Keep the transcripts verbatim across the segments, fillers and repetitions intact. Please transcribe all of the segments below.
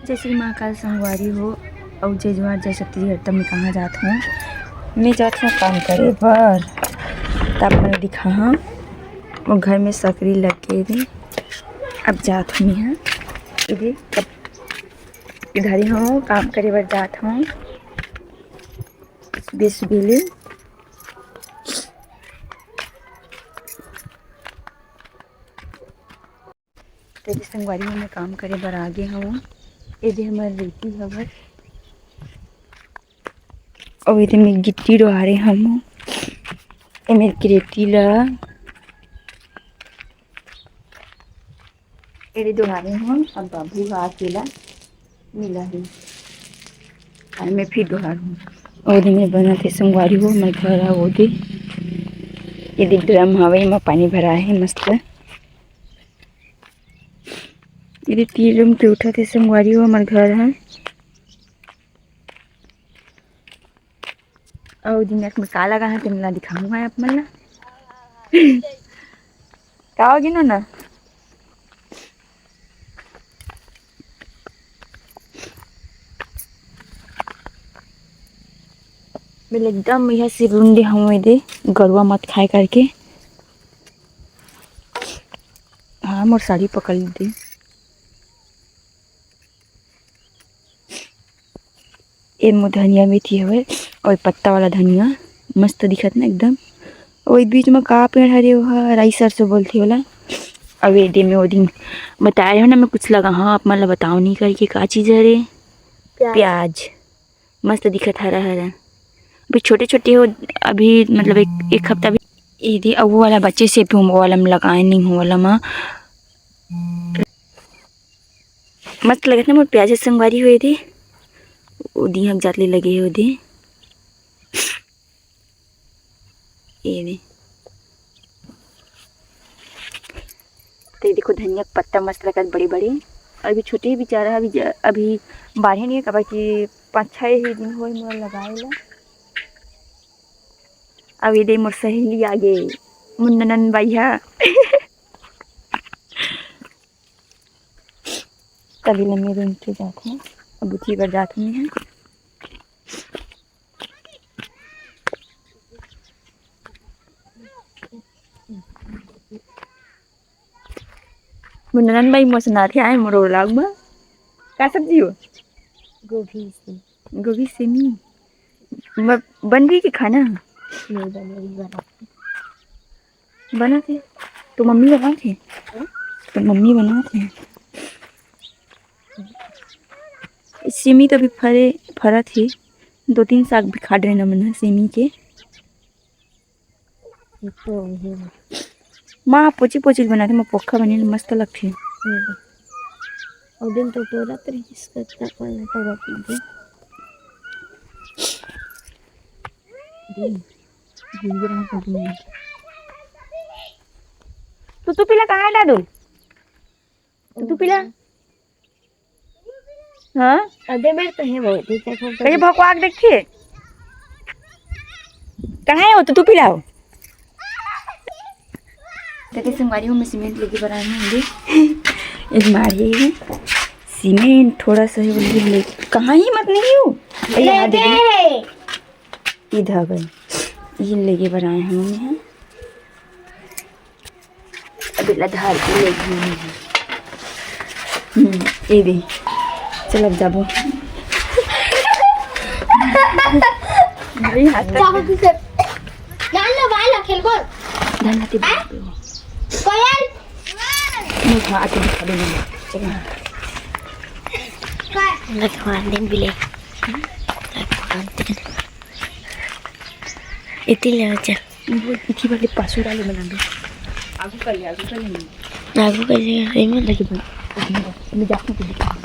जय श्री महाकाल संगवारी हो, अउ जय जोहार, जय छत्तीसगढ़। त मैं कहाँ जात हूँ? मैं जात हूँ काम करे बर। त आप मन दिखा हाँ, वो घर में सकरी लग गए रे। अब जात हूँ मैं, हाँ। इधर, इधर ही हूँ, काम करे बर जात हूँ। सुबह सुबह ले। तेरे संगवारी हो, मैं काम करे बर आगे हूँ। एदे हमर रेती हवय, अउ एदे में गिट्टी डोहारे हूँ। ए मेर के रेती ला, एदे डोहारे हूँ। अब बाबू हा अकेला मिला है, अउ मैं फिर डोहार हूँ। ओदे में बनत हे संगवारी हो, मैं घर आ ओदे। एदे ड्रम हवे, एमा पानी भरा है मस्त। एदे तीन रूम के उठत हे संगवारी हो, हमर घर ह। अउ दिनक में का लगा है, तेन ला दिखाऊंगा आप मन ला। का हो गिनो ना? मैं एकदम यह सिरुंडी हूँ दे, गरुआ मत खाए करके। हाँ, मोर साड़ी पकड़ ली दे। ए मो धनिया मेथी हवय, अउ पत्ता वाला धनिया मस्त दिखत ना एकदम। अउ ए बीच म का पेड़ हरे, ओहा राई सरसों बोलथे ओला। अउ ए दे में ओ दिन बताए हो ना, मैं कुछ लगा हाँ, आप मन ला बताओ नहीं करके, का चीज हरे? प्याज। प्याज मस्त दिखत हरा हरा। अभी छोटे छोटे हो, अभी मतलब एक, एक हफ्ता भी। ए दे, अउ वो वाला बचे से भी, वो वाला में लगाए नहीं हूँ, वाला मा मस्त लगत ना मोर प्याज संगवारी हो। ए दे, ओ दिहक जात ले लगे हे ओ दे। ए दे, तो ये देखो धनिया के पत्ता मस्त लगत बड़े बड़े। अभी छोटे ही बेचारा, अभी ज-, अभी बाढ़े नहीं है, काबर कि पाँच छः ही दिन होए मोर लगाए ला। अब ये दे मोर सहेली आगे, मुन्नन बाई हा। तभी ले मेरे उनके जात हूँ, अब उठी बर जात हूँ मैं। मुन्नन बाई मोर संग आथे आए मोर vlog में। का सब्जी हो? गोभी से। गोभी से नहीं। म-, बन गई कि खाना? नहीं बन गई, बना। बना थे। तो मम्मी बना थे। हाँ? तो मम्मी बना थे। सिमी तो अभी फरे, फरा थे। दो तीन साग भी खा डरे ना मना सिमी के। तो ये माँ पोची पोची बनाथे, माँ पोखा बने मस्त लगथे। हम्म। ओ दिन तो टोरत रहिस, कतका पहले टोरत रहिस। दिन, दिन के रहा दिन। तो तू पीला कहाँ है दादू? तो तू पीला? हाँ? अबे मेरे तो है बहुत, ठीक है, ठीक है। कहीं भकवाक देखिए। कहाँ है वो? तो तू पीला हो। देखिए संगवारी हो, मैं सीमेंट लेके बर आए हूँ अभी। एक मारी है सीमेंट, थोड़ा सा ही बोलिए लेके। कहाँ ही मत नहीं हूँ। अरे यहाँ दे दे। दे। इधर गए। ये लेके बर आए हूँ मैं। अब एला धार के ले घूमे हे। हम्म, ए दे। चल, अब जाबो। भाई, हाथ काट। जाबो तू से। डाल लो, भाई, ला खेल बोल। डाल ना, ते हैं? कोयल। नहीं, हाँ, आके दिखा दे मुझे। चल ना। का? भगवान दिन भी ले। भगवान दिन। इतनी ले चल। वो इथी वाले पासू डाले बना दो। आगू कर ले, आगू कर ले। आगू कर ले, सही में। लेके बना। मैं जाती हूँ, दिखा।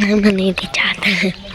मैं नहीं चाहता।